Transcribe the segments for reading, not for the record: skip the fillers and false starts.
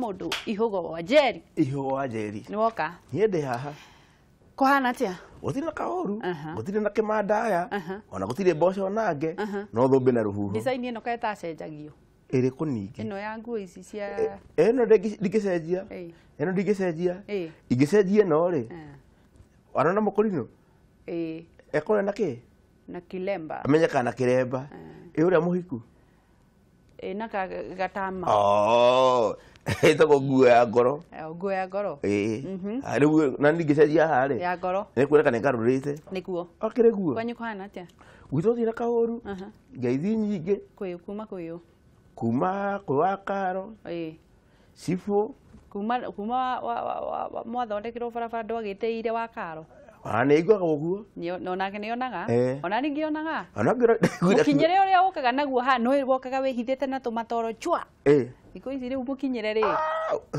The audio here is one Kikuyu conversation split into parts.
Mundu Ihugo wa Njeri. Ihugo wa Njeri. Ni woka. Niĩ ndĩ haha. Kuhana atia? Gũtirĩ na kaũru, gũtirĩ na kĩmandaya, ona gũtirĩ mboco nange, no thũmbĩ na rũhuho. Design ĩno kaĩ ĩtacenjagio? Ĩrĩkũ ningĩ? Ĩno ya nguo ici cia ĩno ndingĩcenjia. Ĩno ndingĩcenjia. Ingĩcenjia ĩno rĩ, warona mũkũrinũ? Ekũrĩa na kĩ? Na kilemba. Amenyekaga na kĩremba. Ĩ ũrĩa mũhiku? Na gatama. Oh, ĩtagwo nguo ya ngoro. Nguo ya ngoro. Ĩĩ. Rĩu na ndingĩcenjia haha rĩ. Ya ngoro. Nĩ kuoneka nĩ ngarũrĩte. Nĩguo. Akĩrĩ guo. Kwanyu kũhana atĩa? Gwitũ gũtirĩ na kaũru. Ngeithi nyingĩ. Kwĩ kuma kwĩ ũ? Kuma kwĩ wa Karo. Cibũ. Kuma mwathondekerwo barabara ndwagĩtĩire wa Karo. Ona nĩ aiguaga ũguo. Onake nĩ onaga. Ona ningĩ onaga. Ona ngĩona. Mũkinyĩre ũrĩa ũkaga naguo haha nĩ wokaga wĩhithĩte na tũmatoro chwa. Thikũ ici rĩu mũkinyĩre rĩ.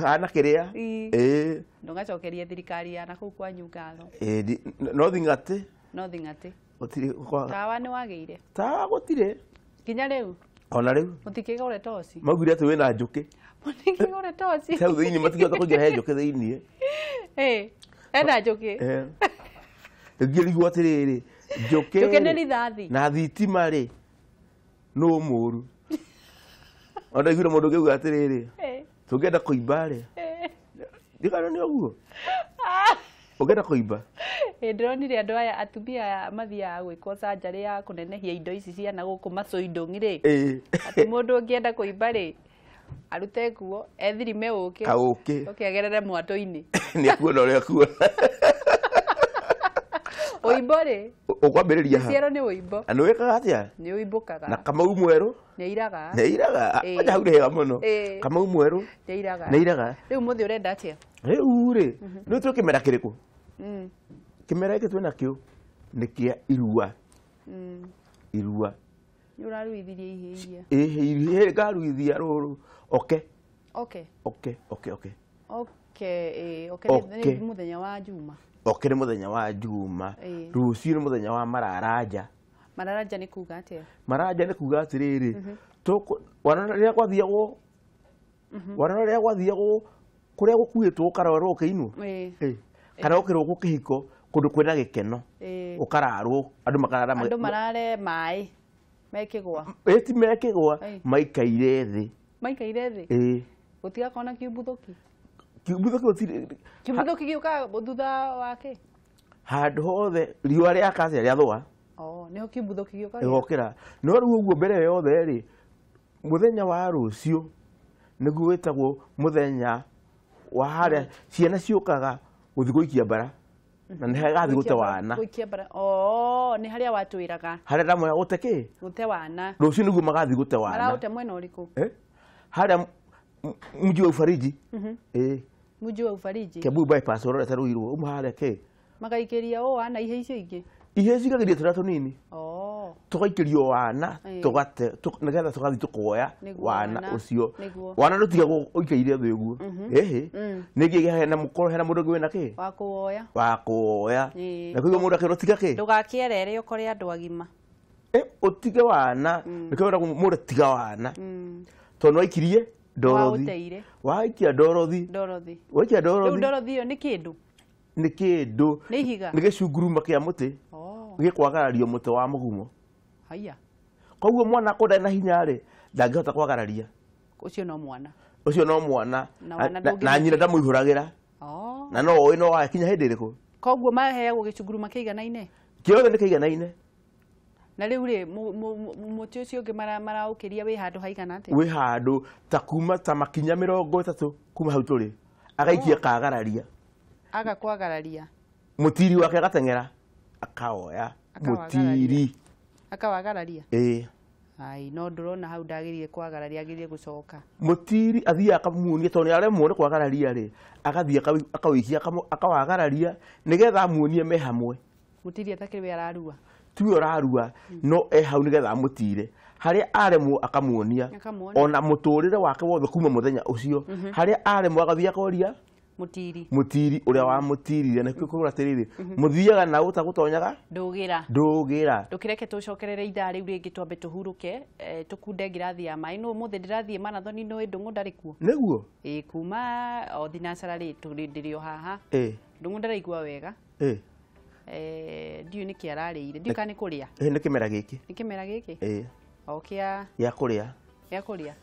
Hana kĩrĩa. Ndũgacokerie thirikari ya nakũu kwanyu ngatho. No thing'atĩ. No thing'atĩ. Gũtirĩ kwa. Tawa nĩ wagĩire? Tawa gũtirĩ. Nginya rĩu? Ona rĩu. Mũtikĩgũre toci. Maugire atĩ wĩna njũkĩ. Mũtikĩgũre toci. Hau thĩinĩ matingĩhota kũingĩra he njũkĩ thĩinĩ. Ena njũkĩ. Ngĩrigwo atĩrĩrĩ, njũkĩ njũkĩ nĩ rithathi. Na thitima rĩ, nũ mũũru? Ona ndaiguire mũndũ ũngĩ auga atĩrĩrĩ, tũngĩenda kũimba rĩ, ndikana nĩ ũguo? Ũngĩenda kũimba? Ndĩronire andũ aya atumia aya mathiaga gwĩkwo surgery ya kũnenehia indo ici cia na gũkũ macũindũng'i rĩ. Atĩ mũndũ ũngĩenda kũimba rĩ, arute nguo, ethirime ũkĩ. Kaũkĩ. Oke agerere mwatũ-inĩ. Nĩ ekuona ũrĩa ekuona. Ũimbo rĩ? Ũkwambĩrĩria ha? Ciero nĩ ũimbo. Na nĩ wĩkaga atĩa? Nĩ ũimbũkaga. Na Kamau mwerũ? Nĩ airaga. Nĩ airaga. Kwanja hau nĩ hega mũno. Kamau mwerũ? Nĩ airaga. Nĩ airaga. Rĩu mũthĩ ũrenda atĩa? Rĩu rĩ, nĩ twĩ kĩmera kĩrĩkũ? Kĩmera gĩkĩ twĩna kĩo nĩ kĩa irua. Irua. Nĩ ũraruithirie ihĩĩ iria? Ĩhĩ, ngaruithia rũrũ. Oke. Oke. Oke, oke, oke. Oke, oke nĩ mũthenya wa Juma. Oke nĩ mũthenya wa Juma. Rũciũ nĩ mũthenya wa mararanja. Mararanja nĩ kuga atĩa? Mararanja nĩ kuga atĩrĩrĩ, warona rĩrĩa gwathiagwo, warona rĩrĩa gwathiagwo kũrĩa gũkuĩtwo ũkarorwo ũkĩinwo? Kana ũkĩrwo kĩhiko kũndũ kwĩna gĩkeno. Ũkararwo, andũ makarara. Andũ marare maĩ mekĩgwa. Ti mekĩgwa, maikaire thĩ. Maikaire thĩ? Gũtigakorwo na kĩumbuthũki? Kĩumbuthũki gũtirĩ. Kĩumbuthũki gĩũkaga thutha wa kĩ? Handũ hothe riũa rĩaka atĩa rĩathũa. Nĩho kĩumbuthũki gĩũkaga. Gĩgokĩra. No rĩu ũguo mbere yothe rĩ, mũthenya wa rũciũ nĩguo wĩtagwo mũthenya wa harĩa ciana ciũkaga gũthiĩ gũikia mbara. Na nĩ hagathiĩ gũte wana. Gũikia mbara. Nĩ harĩa watwĩraga. Harĩa ndamwĩra gũte kĩ? Gũte wana. Rũciũ nĩguo magathiĩ gũte wana. Maraũte mwena ũrĩkũ? Harĩa mji wa Ufariji. Mji wa Ufariji. Kiambu bypass ũrorete Ruiru, uma harĩa kĩ? Magaikĩria o wana ihĩĩ icio ingĩ. Ihĩĩ cigagĩria tũrĩa tũnini. Tũgaikĩrio wana, tũgate, nĩgetha tũgathiĩ tũkoya wana ũcio. Wana ndũtigagwo ũikaire thĩ ũguo. Ĩhĩ. Nĩngĩ hena mũkorwo hena mũndũ ũngĩ wĩna kĩ? Wa kũwoya. Wa kũwoya. Na koguo mũndũ akĩrwo tiga kĩ? Ndũgakĩerere ũkore andũ agima. Ũtige wana. Nĩkĩo wĩragwo mũndũ tiga wana. Tondũ nĩwaikirie ndorothi. Waikia ndorothi. Ndorothi. Waikia ndorothi. Rĩu ndorothi ĩyo nĩ kĩndũ? Nĩ kĩndũ. Nĩ ihiga? Nĩ gĩcunguruma kĩa mũtĩ. Gĩkwagarario mũtĩ wa mũgumo. Haiya. Koguo mwana akorwo ndarĩ na hinya rĩ, ndangĩhota kwagararia. Ũcio no mwana. Ũcio no mwana. Na nyina ndamũihũragĩra. Na no ũĩ no wakinya hĩndĩ ĩrĩkũ. Koguo maheagwo gĩcunguruma kĩiganaine? Kĩothe nĩ kĩiganaine. Na rĩu rĩ, mũtĩ ũcio ũngĩ maraũkĩria wĩ handũ haigana atĩa? Wĩ handũ ta kuma ta makinya 30 kuma hau tũrĩ. Agaikia kagararia. Aga kwagararia. Mũtiri wake agateng'era akaoya mũtiri. Akawagararia? Ai, no ndũrona hau ndagĩrĩire kwagararia, agĩrĩire gũcoka. Mũtiri athiaga akamuonia tondũ nĩ aremwo nĩ kwagararia rĩ, agathiĩ akawĩikia akawagararia nĩgetha amuonie me hamwe. Mũtiri atakĩrĩ we ararua. Tiwe ũrarua, no e hau nĩgetha amũtire. Harĩa aremwo akamuonia. Ona mũtũrĩre wake wothe kuma mũthenya ũcio. Harĩa aremwo agathiĩ akoria Mũtiri. Mũtiri ũrĩa wamũtirire nĩkĩo kũrora atĩrĩrĩ mũthiaga na ũtagũtonyaga ndũgĩra. Ndũgĩra. Ndũkĩreke tũcokerere ithaa rĩu rĩngĩ twambe tũhurũke, tũkunde ngirathi ya maĩ. No ũmũthĩ ndĩrathiĩ marathoni nĩ Ndũng'ũ ndarĩ kuo. Nĩguo? Ĩĩ kuma o thinacara rĩ ndĩrĩ o haha. Ndũng'ũ ndaraigua wega. Ndiũĩ nĩkĩ ararĩire. Ndiũĩ kana nĩ kũrĩa. Nĩ kĩmera gĩkĩ. Nĩ kĩmera gĩkĩ? O kĩa gĩa kũrĩa. Gĩa kũrĩa.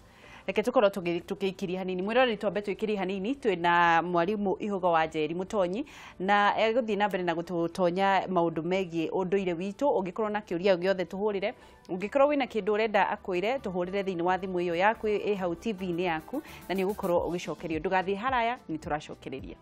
Reke tũkorwo tũgĩikĩria hanini mwĩroreri twambe twĩkĩrie hanini twĩna mwarimu Ihũgo wa Njeri Mũtonyi na egũthiĩ na mbere na gũtũtonya maũndũ megiĩ ũndũire witũ. Ũngĩkorwo na kĩũria gĩothe tũhũrĩre, ũngĩkorwo wĩna kĩndũ ũrenda akwĩre tũhũrĩre thĩinĩ wa thimũ ĩyo yaku ĩ hau TV-inĩ yaku na nĩ ũgũkorwo ũgĩcokerio. Ndũgathiĩ haraya, nĩ tũracokereria.